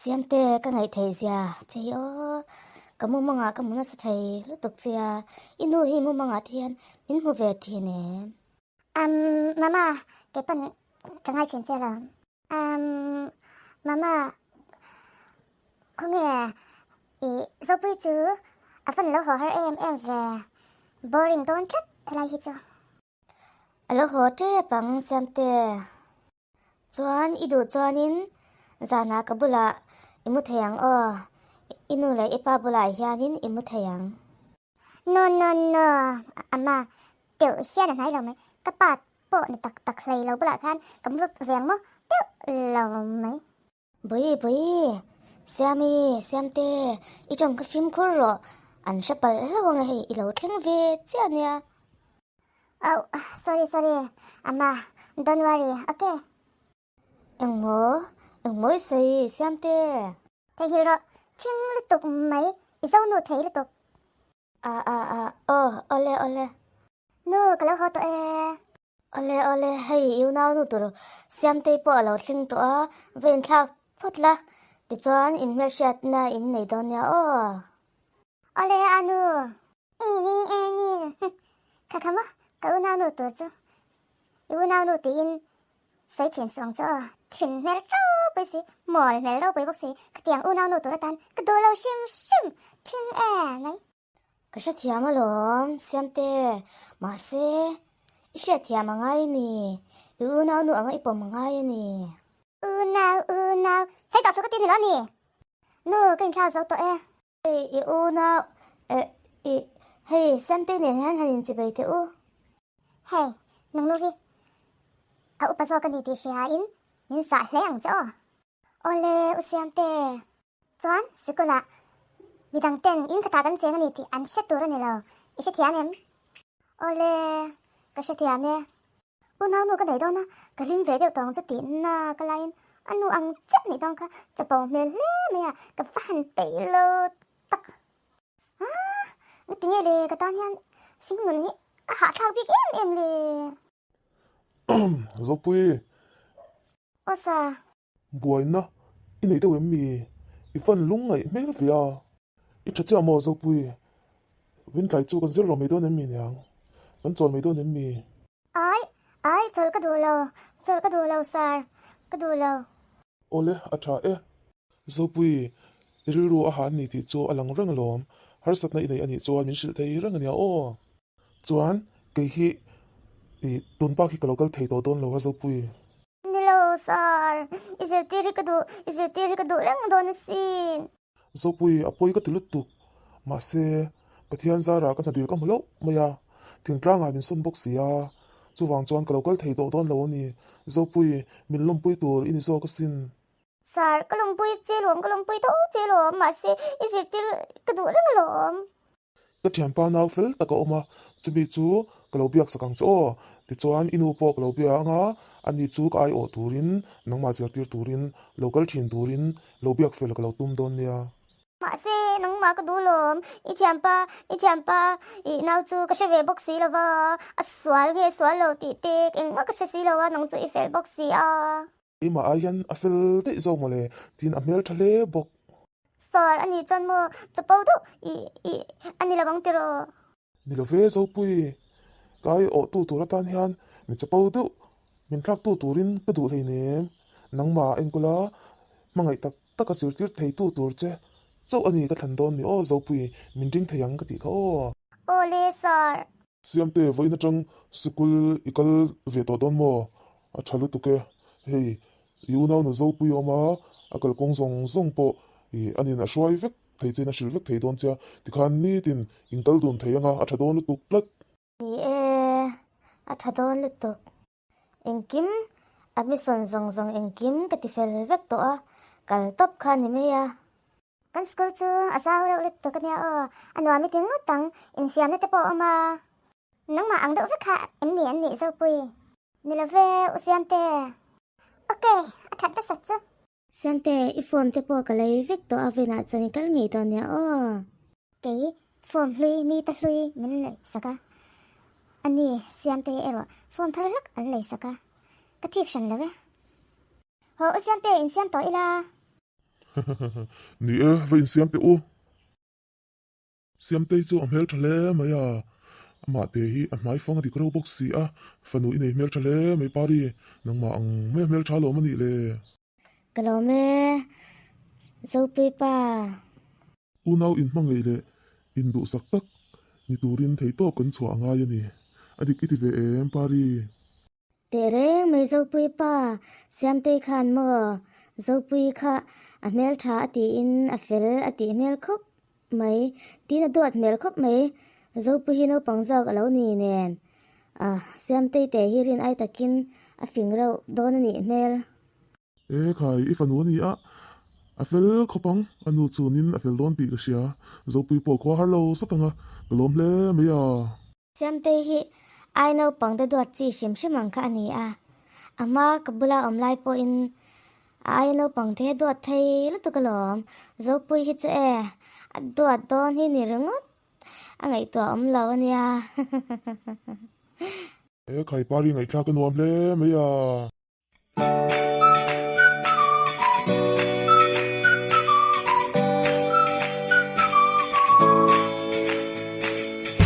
Siamte ka ngaih theih zia che hi aw, ka mumangah ka hmu nasa thei lutuk che a, i nu hi mumangah te hian min hmu ve thin em? Umm mama, kei pawn ka ngai thin che lo. Umm mama, khawnge i Zopui chu a van lo haw har em em ve, boring dawn tlat helai hi chu. A lo haw tep ang Siamte. Chuan i duh chuanin zanah ka bulah i mu thei ang aw, i nu leh i pa bulah hianin i mu thei ang. No no no, ama deuh hian a hnai lo mai, ka pa pawh ni tak tak hlei lo bulah khan ka mu ve ang maw deuh lo mai. Bawi bawi, Siami, Siamte, i tawng kha fimkhur rawh, an hre palh hlauh ang hei i lo thleng ve chiah ania. Oh, sorry sorry, ama, don't worry, ok. Engmaw, engmaw i sawi, Siamte? Theihnghilh rawh, thing lutuk mai, i zo nu thei lutuk. A a a, aw, awle awle. Nu, ka lo haw tawh e. Awle awle, hei i unau nu tur Siamtei pawh a lo thleng tawh a, va inthlak phawt la, tichuan inhmelhriatna in nei dawn nia aw. Awle a nu, i ni e ni, kha kha maw ka unau nu tur chu, i unau nu tiin sawi thin suh ang chu aw, thin hmel ropui si, mawl hmel ropui bawk si, khatiang unau nu tur atan ka duh lo hrim hrim thin e mai. Ka hrethiam alawm, Siamte, mahse i hriatthiam a ngai a ni, i unau nu anga i pawm a ngai a ni. Unau, unau, sawi tawh suh ka ti ni lo a ni. Nu, ka inthlak zo tawh e. Hei i unau eh i hei Siamtei nen hian han inchibei teh u. Hei nang nu hi a upa zawk a ni tih hria in min zah hle ang che aw. Awle u Siamte, chuan sikulah midang ten in khatah kan cheng a ni tih an hre tur a ni lo, i hrethiam em? Awle ka hrethiam e. Unau nu ka nei dawn a, ka hlim ve deuh tawng chu tih na ka laiin a nu ang chiah nih dawn kha chapo hmel hle mai a, ka va han peih lo tak. Aa, nga tinge le ka tan hian hringnun hi a hahthlak bik em em le. Zopui. Aw sir. Buaina i nei deuh em mi? I fan lung ngaih hmel ve a. I tha chiah maw Zopui? Vintlai chu kan zir lo mai dawn em mi niang? Kan chawl mai dawn em mi? Ai, ai, chawl ka duh lo, chawl ka duh lo sir, ka duh lo. Awle, a tha e. Zopui, i rilru a han ni tih chu a lang reng alawm. Harsatna i nei anih chuan min hrilh thei reng ania aw. Chuan kei hi i tun bak hi ka lo kal thei tawh dawn lo a Zopui. Ni lo sir, i zirtir hi ka duh, i zirtir hi ka duh reng dawn asin. Zopui a pawi ka ti lutuk, mahse Pathian zarah ka hna dil ka hmu loh mai a, thingtlangah min sawn bawk si a, chuvang chuan ka lo kal thei tawh dawn lo a ni, Zopui min lawmpui tur i ni zawk asin. Sir, ka lawmpui che lawm, ka lawmpui tho che lawm, mahse i zirtir ka duh reng alawm. Ka thianpa nau fel tak a awm a, chumi chu ka lo biak sak ang che aw. Tichuan i nu pawh ka lo bia ang a, ani chu ka aiawh turin, nangmah zirtir turin, lo kal thin turin lo biak fel ka lo tum dawn nia. Mahse, nangmah ka duh lawm, i thianpa, i thianpa i nau chu ka hre ve bawk si lo va, a sual nge sual lo tih te engmah ka hre si lo a, nang chu i fel bawk si a. Keimah ai hian a fel daih zawk mawle, tiin a hmel tha hle bawk. Sir, a nih chuan maw chapo deuh i i a ni lo ang tiraw? Ni lo ve Zopui, ka aiawhtu tur atan hian mi chapo deuh min thlaktu turin ka duh hleinem. Nangmah a enkawl a, hmangaih tak tak a zirtir theitu tur che chauh a ni ka thlan dawn ni aw Zopui, min ring thei ang ka tih kha aw. Awle Sir. Siamte, vawiin atang sikul i kal ve tawh dawn maw? A tha lutuk e. Hei, i unau nu Zopui a awm a, a kalkawng zawng zawng pawh i a nin a hruai vek thei chein a hrilh vek thei dawn che a, tikhan nitin in kal dun thei anga a tha dawn lutuk tlat. Ni e, a tha dawn lutuk. Engkim, admission zawng zawng engkim ka ti fel vek tawh a, kal tawp kha ni mai a. Kan school chu a zau reuh lutuk a nia aw, a nuam i ti ngawt ang, infiamna te pawh a awm a. Nangmah ang deuh vek kha em mi an nih Zopui? Ni lo ve, U Siamte. Ok, a that nasat chu. Siamte, i form te pawh ka lei vek tawh a venah chuan i kal ngei dawn nia aw. Kei, form hlui mi ta hlui min lei sak a. Ani, Siamte erawh form thar hlak an lei sak a. Ka thik hran lo e. Haw, U Siamte, insiam tawh ila. Ni e, va insiam teh u. Siamtei chu a hmeltha hle mai a, amah te hi a hmai fang a dik reuh bawk si a, fanu i nei hmeltha hle mai Pari, nangmah ang mai a hmeltha alawm a nih le. Ka lawm e, Zopui pa. Unau inhmangaih leh induhsak tak ni turin theihtawp kan chhuah a ngai a ni. A dik i ti ve em Pari? Teh reng mai Zopui pa, Siamtei khan maw Zopui kha a hmeltha a tiin a fel a tih hmel khawp mai, tiin a duat hmel khawp mai, Zopui hi naupang zawk a lo ni nen a Siamtei te hi rin ai takin a fing reuh dawn a nih hmel. E khai, i fanu a ni a, a fel khawp ang, a nu chunin a fel dawn tih ka hria, Zopui pawh khua har lo sat ang a, ka lawm hle mai a. Siamtei hi ai naupang te duat chi hrim hrim ang kha a ni a, a hma ka bula awm lai pawhin a aia naupang te duat thei lutuk alawm, Zopui hi chu e, a duat dawn hi ni ringawt a ngaihtuah awm lo a nia. E khai pari ngaihthlak a nuam hle mai a.